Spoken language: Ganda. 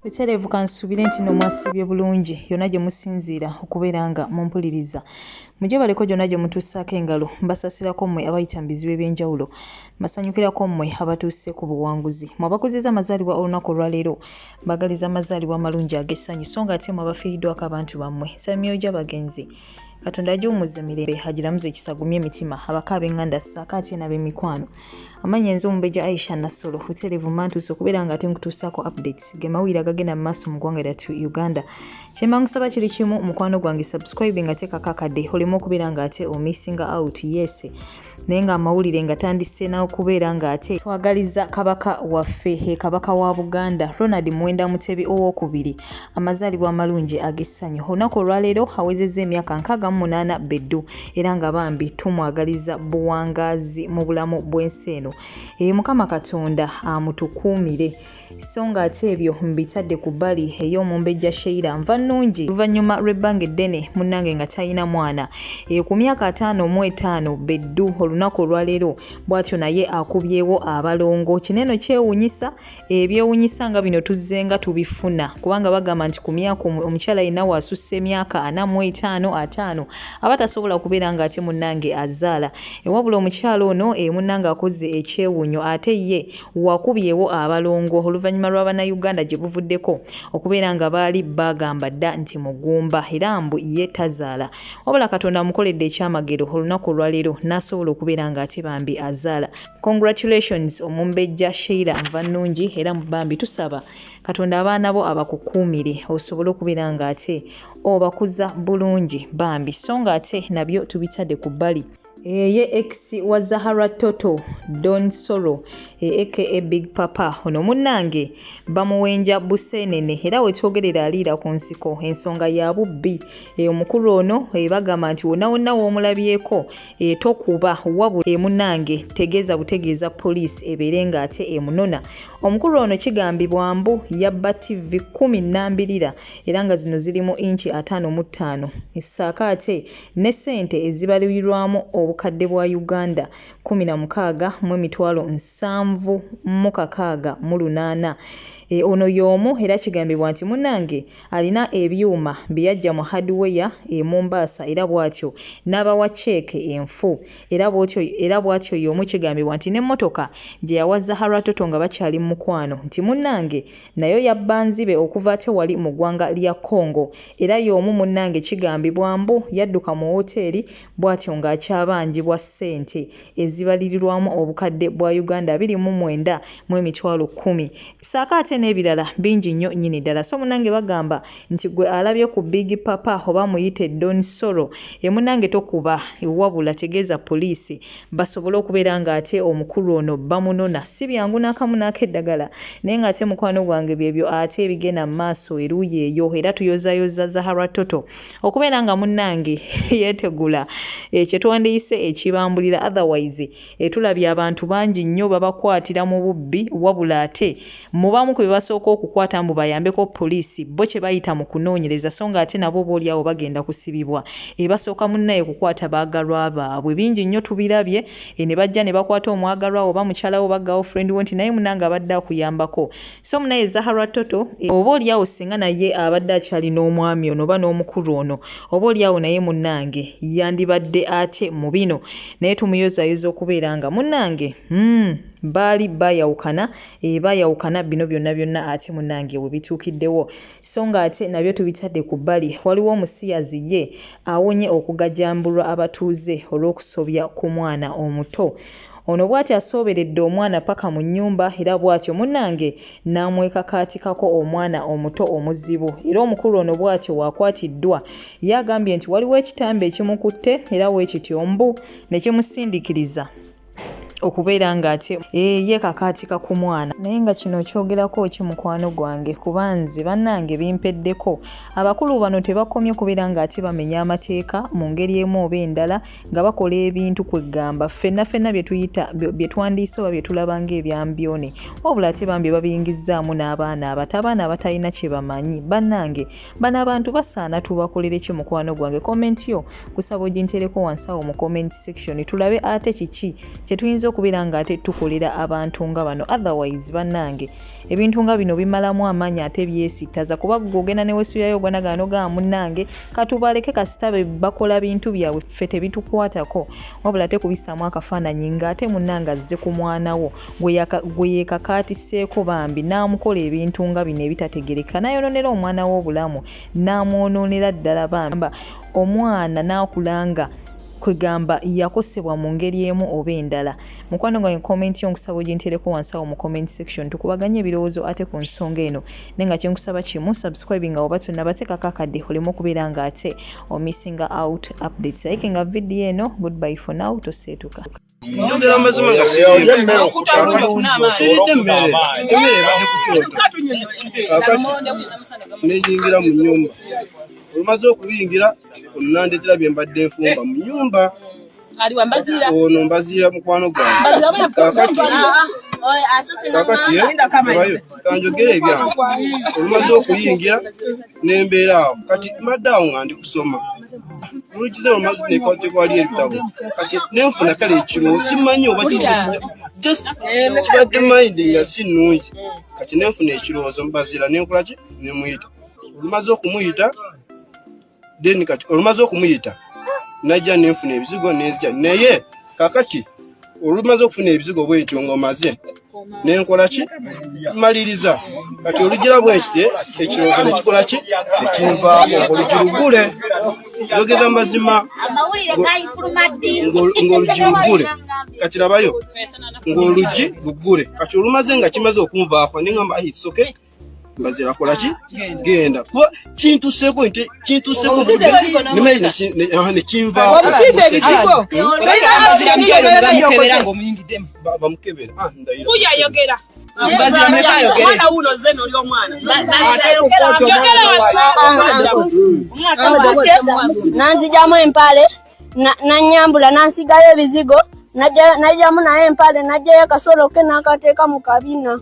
Butereevu kansuubire nti nno mwasiibye bulungi yonna gye musinziira okubeera nga mumpuliriza. Mugyebaleko gyonna gye mutuusaako engalo. Mbasaasirako mmwe abayita mu bizibu eby'enjawulo. Mbasanyukirako mmwe abatuuse ku buwanguzi. Mmwe abakuzizza amazaalibwa olunaku olwaleero, mbaagaliza amazaalibwa amalungi ag'essanyu so nga ate mmwe abafiiriddwako abantu bammwe. Nsaba emyoyo gy'abagenzi Katonda agiwummuze mirembe agiramuze ekisa agumye emitima abako ab'enganda ssaako ate n'ab'emikwano. Amannya nze Omumbejja Aisha Nassolo butereevu mba ntuuse okubeera nga ate nkutuusaako updates ge mawulire agagenda mu maaso mu ggwanga lyattu Uganda. Kye mba nkusaba kiri kimu mukwano gwange subscribe nga teekako akadde oleme okubeera nga ate omissinga out yes naye nga amawulire nga tandise n'okubeera nga ate twagaliza Kabaka waffe he Kabaka wa Buganda Ronald Muwenda Mutebi owokubiri amazaalibwa amalungi ag'essanyu. Olunaku olwaleero awezezza emyaka 68 beddu era nga bambi tumwagaliza buwangaazi mu bulamu bw'ensi eno. Ee Mukama Katonda amutukuumire. So nga ate ebyo mbitadde ku bbali, ey'Omumbejja Sheila Nvannungi oluvannyuma lw'ebbanga eddene munnange nga talina mwana. Eyo ku myaka 55 beddu olunaku olwaleero bwatyo naye akubyewo abalongo. Kino eno kyewunyisa Ebyewunyisa nga bino tuzzenga tubifuna kubanga bagamba nti ku myaka omukyala yenna w'asussa emyaka 45, 50 aba tasobola kubeera ng'ate munnange azaala. Wabula omukyala ono munnange akoze ekyewuunyo ate ye wakubyewo abalongo oluvannyuma lwa Bannayuganda gye buvuddeko okubeera nga baali baagamba dda nti mugumba era mbu ye tazaala. Wabula Katonda amukoledde ekyamagero olunaku olwaleero n'asobola okubeera ng'ate bambi azaala. Congratulations omumbejja Sheila Nvannungi era bambi tusaba Katonda abaana bo abakukuumire osobole okubeera nga ate obakuza bulungi bambi so nga ate nabyo tubitadde ku bbali. Eye ex wa Zahara Toto Don Solo aka Big Papa ono munnange bamuwenja buseenene era wetwogerera aliira ku nsiko ensonga ya bubbi. Omukulu ono bagamba nti wonna wonna w'omulabyeko Tokuba wabula munange tegeeza butegeeza police ebeere nga ate emunona. Omukulu ono kigambibwa mbu yabba TV kkumi nnambirira era nga zino ziri mu inchi 55 ssaako ate ne ssente ezibaliyirwamu obukadde bwa Uganda 16 mu emitwalo 76 8. Ono y'omu era kigambibwa nti munange Alina ebyuma bye yaggya mu Hardware e Mombasa era bw'atyo n'abawa cceeke enfu era bw'otyo era bw'atyo y'omu kigambibwa nti n'emmotoka gye yawa Zahara Toto nga bakyali mu mukwano nti munnange nayo yabba nzibe okuva ate wali mu ggwanga lya Congo era y'omu munnange kigambibwa mbu yadduka mu wooteeri bw'atyo ng'akyabanjibwa ssente ezibalirirwamu obukadde bwa Uganda 29 mu emitwalo kkumi ssaako ate n'ebirala bingi nnyo nnyini ddala. So munnange bagamba nti gwe alabye ku Big Papa oba muyite Don Solo e munnange tokuba wabula tegeeza poliisi basobole okubeera ng'ate omukulu ono bamunona. Si byangu n'akamu n'akeddagala naye ng'ate mukwano gwange byebyo ate ebigenda mu maaso eruuyi eyo era tuyozayoza Zahara Toto okubeera nga munnange yeetegula kye twandiyise ekibambulira otherwise tulabye abantu bangi nnyo babakwatira mu bubbi wabula ate mu bamu ku be basooka okukwata mbu bayambeko poliisi bo kye bayita mu kunoonyereza so ng'ate nabo oboolyawo bagenda kusibibwa basooka munnaye kukwata baagalwa baabwe bingi nnyo tubirabye ne bajja ne bakwata omwagalwa wo oba mukyala wo oba girlfriend wo nti naye munnange abadde akuyambako So munaye Zahara Toto oba olyawo singa naye abadde akyali n'omwami ono oba n'omukulu ono oba olyawo naye munnange yandibadde ate mu bino naye tumuyozayoza okubeera nga munnange hmm, baali baayawukana eh, baayawukana bino byonna byonna ate munnange we bituukiddewo so nga ate nabyo tubitadde ku bbali waliwo omusiyazi ye awonye okugajambulwa abatuuze olw'okusobya ku mwana omuto Ono bwatyo asooberedde omwana paka mu nnyumba era bwatyo munnange n'amwekakaatikako omwana omuto omuzibu era omukulu ono bwatyo w'akwatiddwa ye agambye nti waliwo ekitambi ekimukutte era bwekityo mbu ne kimusindikiriza okubeera ng'ate yeekakaatika ku mwana. Naye nga kino okyogerako ki mukwano gwange kuba nze bannange bimpeddeko. Abakulu bano tebakomye kubeera ng'ate bamenya amateeka mu ngeri emu oba endala nga bakola ebintu kweggamba ffenna ffenna bye tuyita bye twandiyise oba bye tulaba ng'ebya mbyone wabula ate bambi babiyingizzaamu n'abaana abato abaana abatalina kye bamanyi bannange bano abantu basaana tubakolere ki mukwano gwange comment yo kusaba oginteereko wansi awo mu comment section tulabe ate kiki kye tuyinza tuyinza okubeera nga ate tukolera abantu nga bano. Otherwise bannange ebintu nga bino bimalamu amaanyi ate byesittaza kuba ggwe ogenda ne weesuulirayo ogwanagana n'ogamba munnange katubaleke kasita be bakola bintu byabwe ffe tebitukwatako wabula ate kubissaamu akafaananyi ng'ate munnange azze ku mwana wo gwe yeekakaatiseeko bambi n'amukola ebintu nga bino ebitategeerekeka n'ayonoonera omwana we obulamu n'amwonoonera ddala bambi omwana n'akula nga kwegamba yakosebwa mu ngeri emu oba endala. Mukwano gwange comment yo nkusaba oginteereko wansi awo mu comment section tukubaganye ebirowoozo ate ku nsonga eno naye nga kyenkusaba kimu subscribe nga oba tonnaba teekako akadde oleme okubeera nga ate omissinga out updates. Like nga video eno goodbye for now toseetuka. Njogera amazima nga siridde mmere emmere ebadde ku kyoto kakati neyingira mu nyumba olumaze okubiyingira ono nandetera bye mbadde nfumba mu nyumba ono mbaziira mukwano gwange kakati kakati ebayo kanjogere ebyange olumaze okuyingira nembeera awo kati mbadde awo nga ndi kusoma olukiza olumaze nekwali ebitabo kati nenfuna kale ekiro simanyi oba kiki just kibadde mind nga si nnungi kati nenfuna ekirowoozo mbaziira nenkolaki nemuyita olumaze okumuyita then kati olumaze okumuyita najja nenfuna ebizigo nenzija naye kakati olumaze okufuna ebizigo bwentyo ngaomaze nenkola ki maliriza kati olugira bwekiti ekirowoozo nekikola ki ekinvaako olugi lugule yogeza mazima ng'olugi lugule kati labayo ng'olugi lugule kati olumaze nga kimaze okunvaako nengamba isoke mbazira kola ki genda kuba kintuseeko nti kintuseeko nekinvaako bamukebera ah, ndayira Nanzijamu empale nanyambula nansigayo ebizigo najjamu naye empale najjayo akasolo ke nakateeka mu kabina.